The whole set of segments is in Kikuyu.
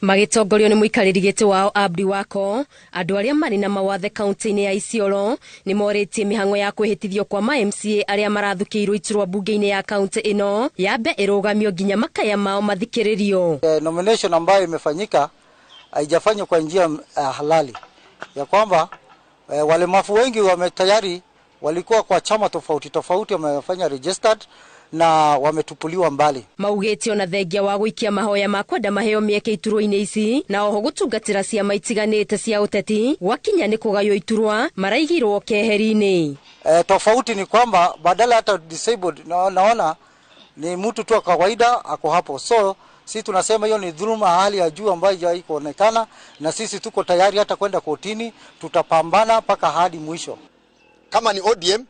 Magĩtongorio nĩ mũikarĩri gĩtĩ wao Abdi Wako, andũ arĩa marĩ na mawathe kaunti-inĩ ya Isiolo nĩ morĩtie mĩhang'o ya kwĩhĩtithio kwa ma MCA arĩa marathukĩirwo iturwa mbunge-inĩ ya kaunti ĩno yambe ĩrũgamio nginya makaya mao mathikĩrĩrio. Nomination ambayo imefanyika haijafanywa kwa njia halali, ya kwamba walemavu wengi wame tayari walikuwa kwa chama tofauti tofauti, wamefanya registered na wametupuliwa mbali. Maugĩte ona thengia wa gũikia mahoya ma kwenda maheo mĩeke iturwa-inĩ ici na oho gũtungatĩra ciama itiganĩte cia ũteti, gwakinya nĩ kũgaywo iturwa maraigirwo keheri-inĩ. Tofauti ni kwamba badala hata disabled naona ni mtu tu wa kawaida ako hapo. So sisi tunasema hiyo ni dhuluma hali ya juu ambayo haijawahi kuonekana, na sisi tuko tayari hata kwenda kotini, tutapambana mpaka hadi mwisho. Kama ni ODM,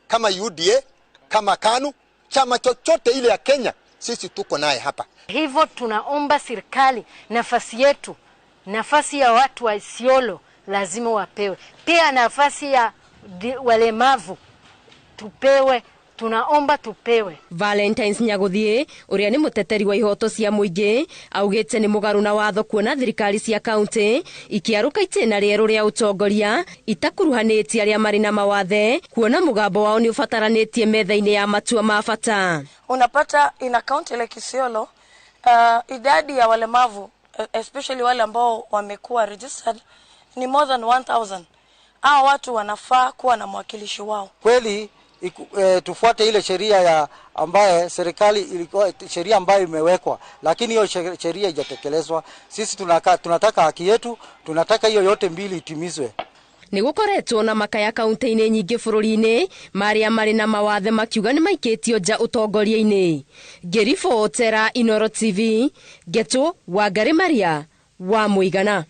kama UDA, kama KANU, chama chochote ile ya Kenya, sisi tuko naye hapa. Hivyo tunaomba serikali nafasi yetu, nafasi ya watu wa Isiolo lazima wapewe. Pia nafasi ya walemavu tupewe, tunaomba tupewe. Valentines Nyaguthie uria ni muteteri wa ihoto cia muingi augite ni mugaru na watho kuona thirikari cia kaunti ikiaruka itena rieru ria utongoria itakuruhanitie aria mari na mawathe kuona mugambo wao ni ubataranitie metha-ini ya matua ma bata. Unapata in a county like Isiolo, idadi ya walemavu especially wale ambao wamekuwa registered ni more than 1000. Hao watu wanafaa kuwa na mwakilishi wao. Kweli tufuate ile sheria ya ambaye serikali ilikuwa, sheria ambayo imewekwa, lakini hiyo sheria haijatekelezwa. Sisi tunataka haki yetu, tunataka hiyo yote mbili itimizwe. Nĩ gũkoretwo na makaya kaunti-inĩ nyingĩ bũrũri-inĩ marĩa marĩ na mawathe makiuga nĩ maikĩtio nja ũtongoria-inĩ. Ngĩribotera Inooro TV, Ngetũ Wangari Maria wa Mũigana.